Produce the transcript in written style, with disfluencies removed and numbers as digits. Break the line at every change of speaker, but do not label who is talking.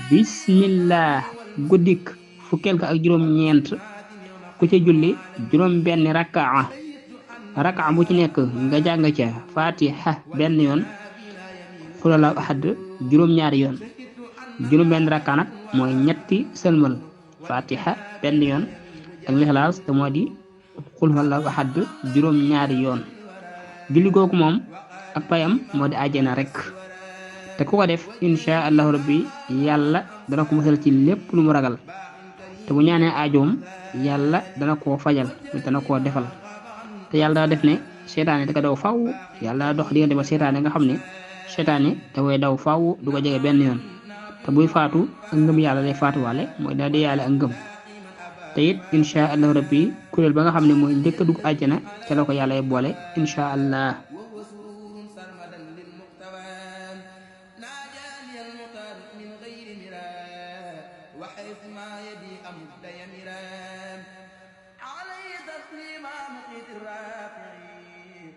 bismillah guddik fukkeel ka ak juróom ñeent ku ca julli juróom benn rakaa bu ci nekk nga jàng ca fatiha benn yoon xul huwallaahu ahad juróom ñaari yoon juróom benn rakaa nag mooy ñetti sëlmal fatiha benn yoon ak lixlaas te moo di xul huwallaahu ahad juróom ñaari yoon julli googu moom ak payam moo di àjjana rek te ku ko def insha allahu rabbi yàlla dana ko musal ci lépp lu mu ragal te bu ñaanee aajoom yàlla dana koo fajal dana koo defal te yàlla daa def ne seytaane da ko daw faw yàlla daa dox diggante ba seytaane nga xam ne seytaane da koy daw faw du ko jege benn yoon te buy faatu ak ngëm yàlla lay faatuwaale mooy daal di yàlla ak ngëm te it insha allahu rabbi kuréel ba nga xam ne mooy njëkk a dugg àjjana ca la ko yàlla boole insha allah
وحيث ما يدي أمد يمران عليه تسليما مقيت الرافعين